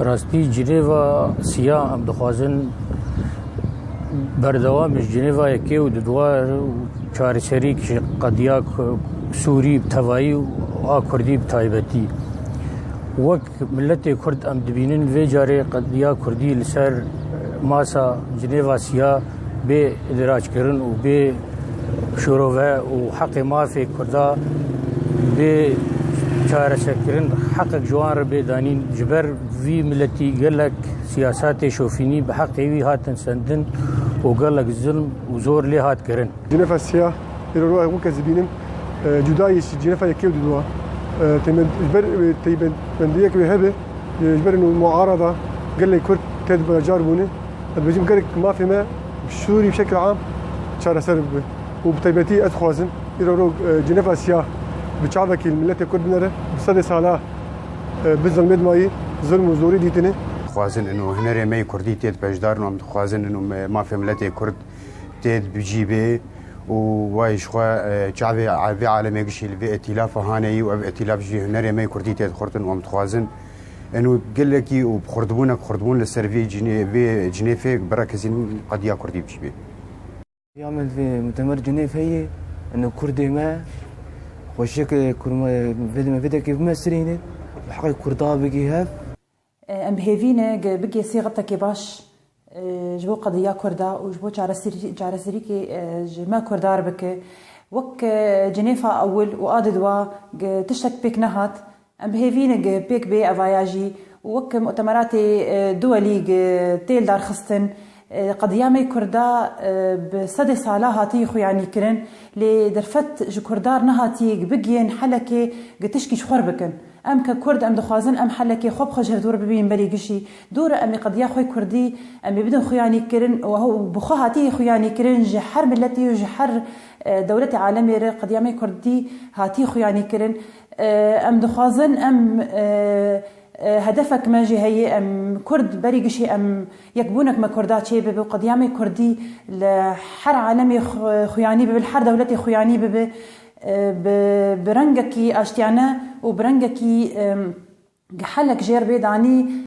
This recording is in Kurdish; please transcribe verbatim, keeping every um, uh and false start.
Bi rastî Cinêva Siya em dixwazin berdewam ji Cinêva yekê û duduwa çareserî ji qediya Ku-, Sûrî bi tevayî û a Kurdî bi taybetî. Wek miletê Kurd em dibînin vê carê qediya Kurdî li ser masa Cinêva Siya bê îdraçkirin û bê şorove û heqê mafê Kurda bê çareserkirin, heqek ji wan re bê danîn. Ji ber vî miletî gelek siyasatê şofînî bi heqê wî hatin sendin û gelek zilm û zor lê hat kirin. Cinêfa Siya, îro roja weke dibînin, e, cuda yî ji Cinêfa yekê û duduwa. E, temen-, ji ber, e, teybendiyek wê hebe, e, ji ber û muarada gelê Kurd tê di becar bûne. Ez dibêjim gerek mafê me bi şûrî bi şekil am çareser bibe. Û bi taybetî ez dixwazim, îro ro, e, Cinêfa Siya bi çavekî li miletê Kurd binere, bi sedê sala, e, bi zilmê dimayî, zilm û zorî dîtine. Dixwazin ino hunerê me yê Kurdî tê di beşdar, û em dixwazin ino me, mafê miletê Kurd tê di bi cî bê û way ji xwe, e, çavê vê alemê gişî li vê etîlafa haneyî û ev etîlaf jî hunerê me yê Kurdî tê dixurtin û em dixwazin eno gelekî û bi xurtbûnek xurtbûn li ser vê cinê-, vê cinêfê birekezînin qediya Kurdî bi cî bê. Ya me vê mutemer Cinêf heye, eno Kurdê me, xweşik kurma vê me vê dekê bimesirînin, bi heqê Kurda bigî hev. Em bi hêvî ne ge bigê sîxetekê baş, e, ji bo qediya Kurda û ji bo çareserî-, çareserîkê, e, ji me Kurda re bike. Wek, e, Cinêfa ewil û a didwa ge tiştek pêk nehat. Em bi hêvî ne ge pêk bê evaya jî û wek mutemeratê, e, duwelî ge tê li dar xistin, e, qediya me Kurda, e, bi sedê sala hatiye xuyanî kirin, lê derfet ji Kurda re nehatiye ge bigihên helekê ge tişkî ji xwe re bikin. Em ke Kurd em dixwazin em helekê xwe bi xwe ji hevdû re bibînin berî gişî. Dû re em ê qediya xwe Kurdî em ê bidin xuyanî kirin û ew bi xwe hatiye xuyanî kirin ji her miletî û ji her, e, dewletê alemê re qediya me Kurdî hatiye xuyanî kirin. E, em dixwazin em, e, e, hedefek me jî heye, em Kurd berî gişî em yekbûnek me Kurda çê bibe û qediya me Kurdî li her alemê xu-, xuyanî bibe, li her dewletê xuyanî bibe. e, bi, bi rengekî aştiyane û bi rengekî, e, gihelek jêr bê danî.